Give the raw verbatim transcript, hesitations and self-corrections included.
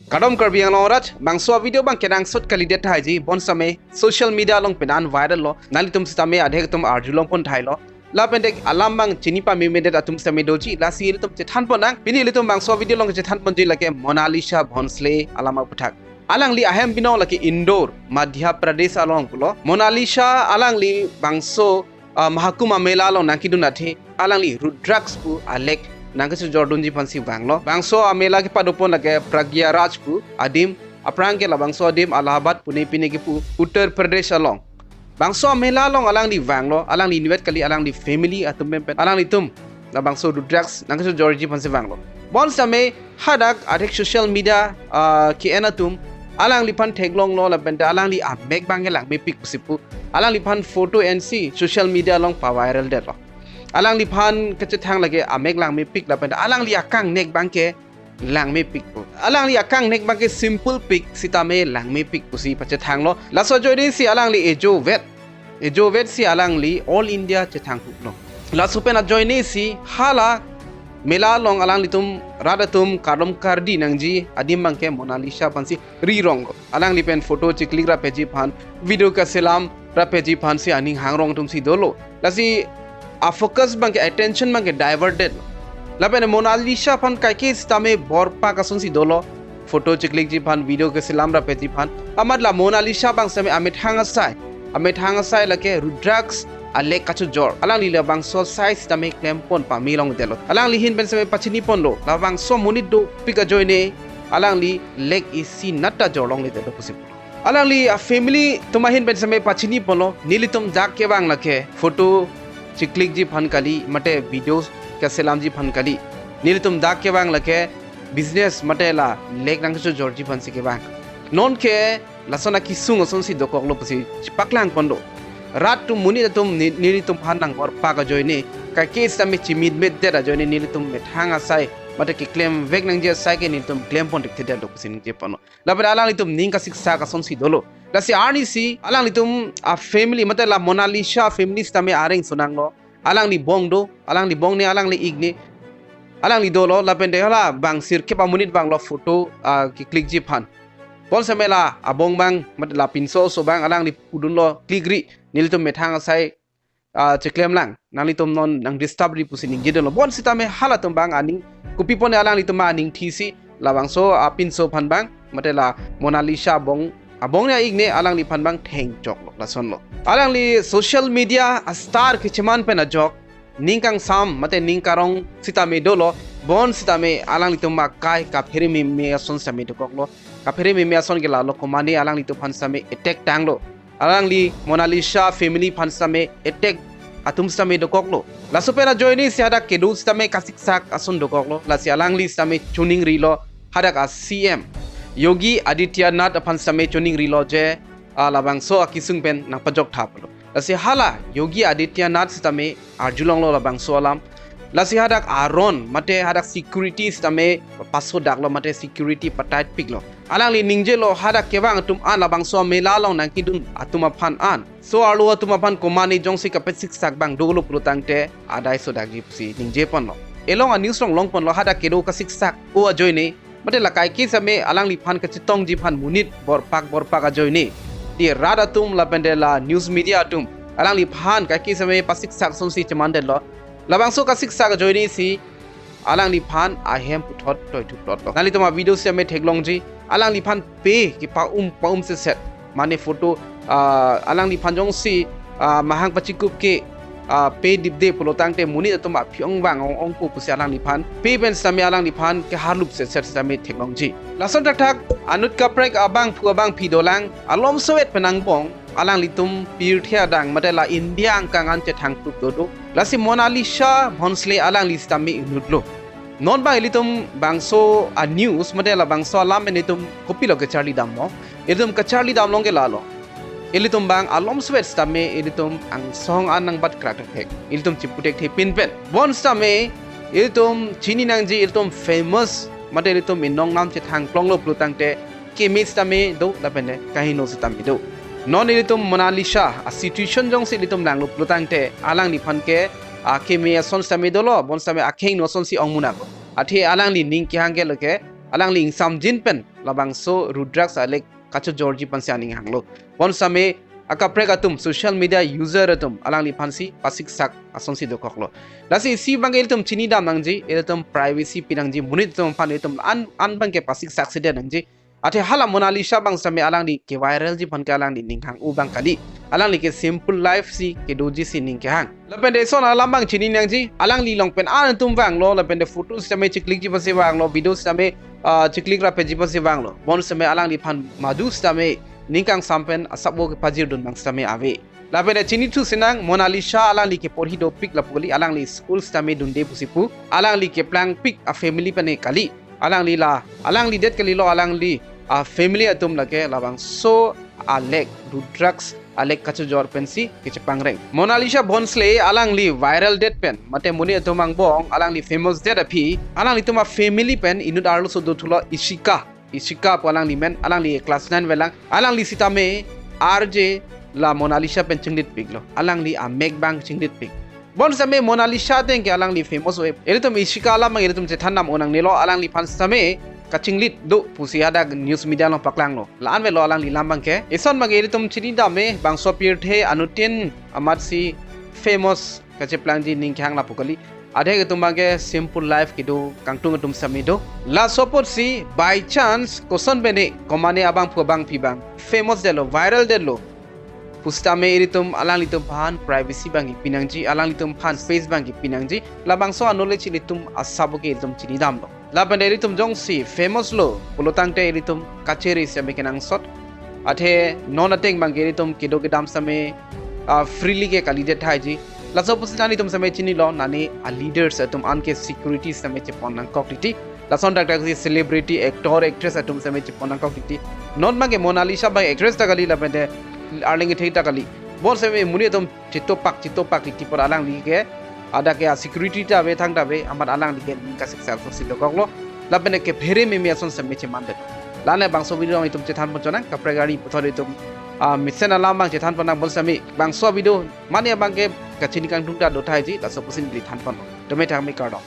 Kardom Karbi Anglong arat, bangso video abang kenangsot kalidet tahai ji, bonsitame social media along penan viral lo, nanglitum sitame adhek atum arjulong pon thailo. Lapen dek alam abang chini pamemedet atum sitame doji, lasi ilitum chethan pon nang, pini ilitum bangso video along chethan ponji lake Monalisa Bhonsle alam aputhak. Alangli ahem binong lake Indore, Madhya Pradesh along pulo. Monalisa alangli bangso, ah, Mahakumbh Mela along nangkedun athe, alangli Rudraks pu a-lake nangkachojordunji aphansi vanglo. Bangso a-mela kepado pon lake Prayagraj pu adim, aphrang ke labangso adim Allahabad pune pine kepu Uttar Pradesh along. Bangso a-mela along alangli vanglo, alangli inutvet kali, alangli family atum pen pen, alanglitum labangso Rudraks nangkachojorji aphansi vanglo. Bonsitame hadak adhek social media, ah, ke-en atum alangliphan theklonglo lapen ta alangli amek abang ke langmepik pusi pu, alangliphan photo ensi social media along paviral detlo. Alangliphan kachethang lake amek langmepik lapen ta alangli akangnek abang ke langmepik pu. Alangli akangnek abang ke simple pik sitame langmepik pusi pachethanglo. Laso ajoinesi alangli ejovet. Ejovetsi alangli All India chethang huklo. Laso pen ajoinesi hala mela along alanglitum rat atum kardom kardi nangji adim abang ke Monalisa aphansi rironglo. Alangli pen photo chiclick rapji aphan, video kaselam rapji aphansi aning hangrong atumsi dolo. Lasi a-focus abang ke, attention abang ke diverted. Lapen Monalisa aphan kaike sitame borpak asonsi dolo. Photo chiclickji aphan, video kaselam rapji aphan. Amat la Monalisa abang sitame amethang asai, amethang asai lake Rudraks a-lake kachojor. Alangli labangso asai sitame klem pon pame longledetlo. Alangli ahin pen sitame pachini ponlo, labangso amonit dopik ajoine alangli lake isi nat ta jorlongledetlo pusi. Alangli a-family atum ahin pen sitame pachini ponlo, nelitum dak kevang lake photo chiclickji aphan kali, mate video kaselamji aphan kali. Nelitum dak kevang lake business mate la lake nangkachojorji aphansi kevang. Non ke lason akesung asonsi dokoklo pusi chepaklang ponlo. Rat atum, monit atum, ne-, nelitum aphan nangborpak ajoine kaike sitame chimitmedet ajoine nelitum methang asai mate keklemvek nangji asai ke nelitum klem pon thekthedetlo pusi ningje ponlo. Lapen alanglitum ning kasiksak asonsi dolo. Lasi arnisi alanglitum a-family mate la Monalisa family sitame areng sonanglo. Alangli abong do, alangli abong ne, alangli ik ne, alangli dolo, lapen de hala bang sirkep amonit vanglo photo, ah, keclickji aphan. Bonsitame la abong abang, mate la pinso oso abang alangli pudunlo, click ri, nelitum methang asai, ah, cheklemlang, nanglitum non nangdisturbri pusi ningjedunlo. Bonsitame halatum abang aning, kopi pon alanglitum aning thisi, labangso apinso aphan abang, mate la Monalisa abong, abong ne ik ne alangliphan abang thengchoklo, lasonlo. Alangli social media a-star kecheman pen ajok, ning kangsam mate ning karong sitame dolo, bonsitame alanglitum akai kaphere meme ason sitame dokoklo. Kaphere meme ason ke lalo komane alanglitum aphan sitame attack tanglo. Alangli Monalisa family aphan sitame attack atum sitame dokoklo. Laso pen ajoinesi hadak kedo sitame kasiksak ason dokoklo. Lasi alangli sitame choningrilo hadak a-C M Yogi Adityanath aphan sitame choningrilo je, ah, labangso akesung pen nangpajok thaplo. Lasi hala Yogi Adityanath sitame arjulonglo labangso alam. Lasi hadak aron mate hadak security sitame pasodaklo mate security pa-tight piklo. Alangli ningjelo hadak kevang atum an labangso mela along nangkedun atum aphan an, so-arlo atum aphan komane jongsi kapasiksak abang dolo pulotangte adai sodakji pusi ningje ponlo. Elong a-news along long ponlo hadak kedo kasiksak o ajoine, mate la kaike sitame alangliphan kachetongji aphan monit borpak borpak ajoine, di rat atum lapen de la news media atum alangliphan kaike sitame pasiksak asonsi chemandetlo. Labangso kasiksak ajoinesi alangliphan ahem puthot toithuplotlo. Nanglitum a-video sitame theklongji, alangliphan pe kepa-um pa-um seset, mane photo, ah, alangliphan jongsi, ah, mahang pachikup ke, ah, pe dipde pulotangte monit atum aphi-ong vang ong ongpo pusi alangliphan pe pen sitame alangliphan keharlup seset sitame theklongji. Lason thakthak anut kaprek abangphu abangphi dolang, alomsoet pen angbong alanglitum pirthe adang mate la India angkang an chethangprup dodo. Lasi Monalisa Bhonsle alangli sitame inutlo. Non abang ilitum bangso a-news mate labangso alam pen ilitum kopilo kacharli damlo? Ilitum kacharli damlong ke lalo, ilitum abang alomsoet sitame ilitum angsong an nangbat krak thek, ilitum chipu thekthe pinpen. Bonsitame ilitum chini nangji, ilitum famous mate ilitum inong nam chethangklonglo pulotangte keme sitame do lapen de kaheno sitame do. Non ilitum Monalisa a-situation jongsi ilitum langlo pulotangte alangliphan ke akeme ason sitame dolo, bonsitame akhengno asonsi ong munak. Athe alangli ning kehang ke lake alangli ingsamjin pen labangso Rudraks alek kachojorji pensi aning hanglo. Bonsitame akaprek atum, social media user atum alangliphansi pasiksak asonsi dokoklo. Lasi isi abangke ilitum chinidam nangji, ilitum privacy pinangji, monit atum aphan ilitum an an abangke pasiksak sedet nangji. Athe hala Monalisa abang sitame alangli ke-viralji aphan ke alangli ning hang-o abang kali. Alangli ke simple life si kedoji si ning kehang. Lapen de eson alam abang chini nangji, alangli along pen an atum vanglo, lapen de photo sitame chiklikji apotsi vanglo, video sitame ah, chiklik rapetji apotsi vanglo. Bonsitame alangliphan madu sitame ning kangsam pen asap-o kepajirdun abang sitame ave. Lapen de chinithu sinang, Monalisa alangli ke porhi dopik lapu kali, alangli school sitame dunde pusi pu, alangli keplangpik a-family pen kali. Alangli la, alangli det kalilo, alangli a-family atum lake labangso alek Rudraks alek kachojor pensi kechepangreng. Monalisa Bhonsle alangli viral det pen, mate monit atum angbong alangli famous det aphi, alanglitum a-family pen inut arloso dothulo Ishika. Ishika pu alangli men, alangli class nine velang, alangli sitame R J la Monalisa pen chinglitpiklo, alangli amek abang chinglitpik. Bonsitame Monalisa ateng ke alangli famous ave. Ilitum Ishika alam abang ilitum chethan nam-o nangnelo, alangliphan sitame kachinglit do pusi hadak news media along paklanglo. La-an avelo alangli alam abangke. Eson abangke ilitum chinidam me, bangso pirthe anuttin amatsi famous kacheplangji ning kehang lapu kali. Adhe atum abangke simple life kedo kangtung atum sitame do. Laso apotsi by chance koson pen ne, komane abangphu abangpi abang famous detlo, viral detlo pusitame ilitum alanglitum aphan privacy abangke pinangji, alanglitum aphan space abangke pinangji. Labangso a-knowledge ilitum asap-o ke ilitum chinidamlo. Lapen de ilitum jongsi famous lo pulotangte ilitum kachere sitame kenangsot. Athe non ateng abangke ilitum kedo kedam sitame ah, freely ke kalidet thaiji. Laso apotsi nanglitum sitame chinilo, nani a-leaders atum an ke security sitame chepon nangkok titi. Lason dakdak si celebrity, actor, actress atum sitame chepon nangkok titi. Non abangke Monalisa abang actress ta kali, lapen de arleng kethe ta kali. Bonsitame monit atum chetopak chetopak titi apot alangli ke hadak ke a-security ta ave, thangta ave, amat alangli ke ning kasiksak asonsi dokoklo. Lapen de kephere meme ason sitame chemandet. La-an labangso video along itum chethan pon chonang, kaprek ari puthot itum ah, mesen alam abang chethan pon nang, bonsitame bangso video mane abangke kachini kangtung ta do thaiji, laso apotsi neli than pon. Tumi thak me, kardom.